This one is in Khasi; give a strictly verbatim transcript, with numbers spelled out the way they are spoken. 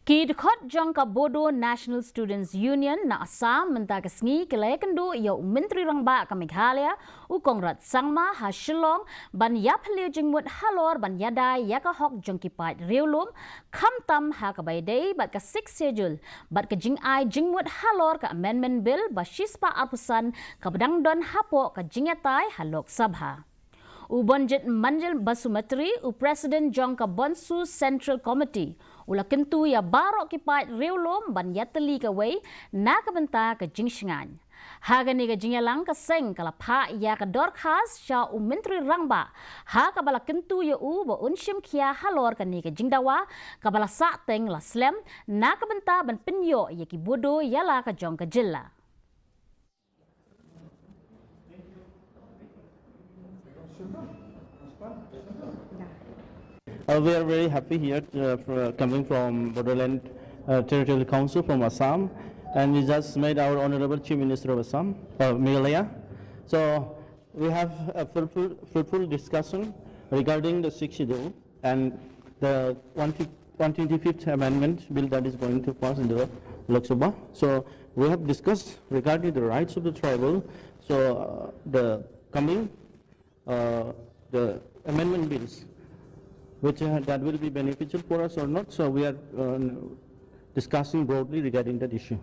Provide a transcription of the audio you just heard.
Ki dkhot jong ka Bodo National Students Union na Assam mynta ka sngi ki la ïakynduh ïa u Myntri Rangbah ka Meghalaya, u Conrad Sangma, ha Shillong, ban ïaphylliew jingmut halor ban ïada ïa ka hok jong ki paid riewlum, khamtam ha kaba ïadei bad ka Sixth Schedule bad ka jingai jingmut halor ka Amendment Bill ba shispah arphew san kaba dang don hapoh ka jingïatai ha Lok Sabha. U Bonjit Manjil Basumatary, u President jong ka Bonsu Central Committee, u la kyntu ïa baroh ki paid riewlum ban ïatylli kawei na ka bynta ka jingshngaiñ. Ha kane ka jingïalang, ka seng ka la phah ïa ka dorkhas sha u Myntri Rangbah, ha kaba la kyntu ïa u ba un shim khia halor kane ka jingdawa kaba la sahteng la slem, na ka bynta ban pynïoh ïa ki Bodo ïa la ka jong ka jylla. Uh, we are very happy here, uh, for coming from Bodoland, uh, Territorial Council from Assam, and we just met our Honorable Chief Minister of Assam, uh, Meghalaya. So we have a fruitful, fruitful discussion regarding the Sixth Schedule and the one fifty, one twenty-fifth Amendment Bill that is going to pass in the Lok Sabha. So we have discussed regarding the rights of the tribal. So, uh, the coming, uh, the amendment bills, which, uh, that will be beneficial for us or not. So we are, uh, discussing broadly regarding that issue.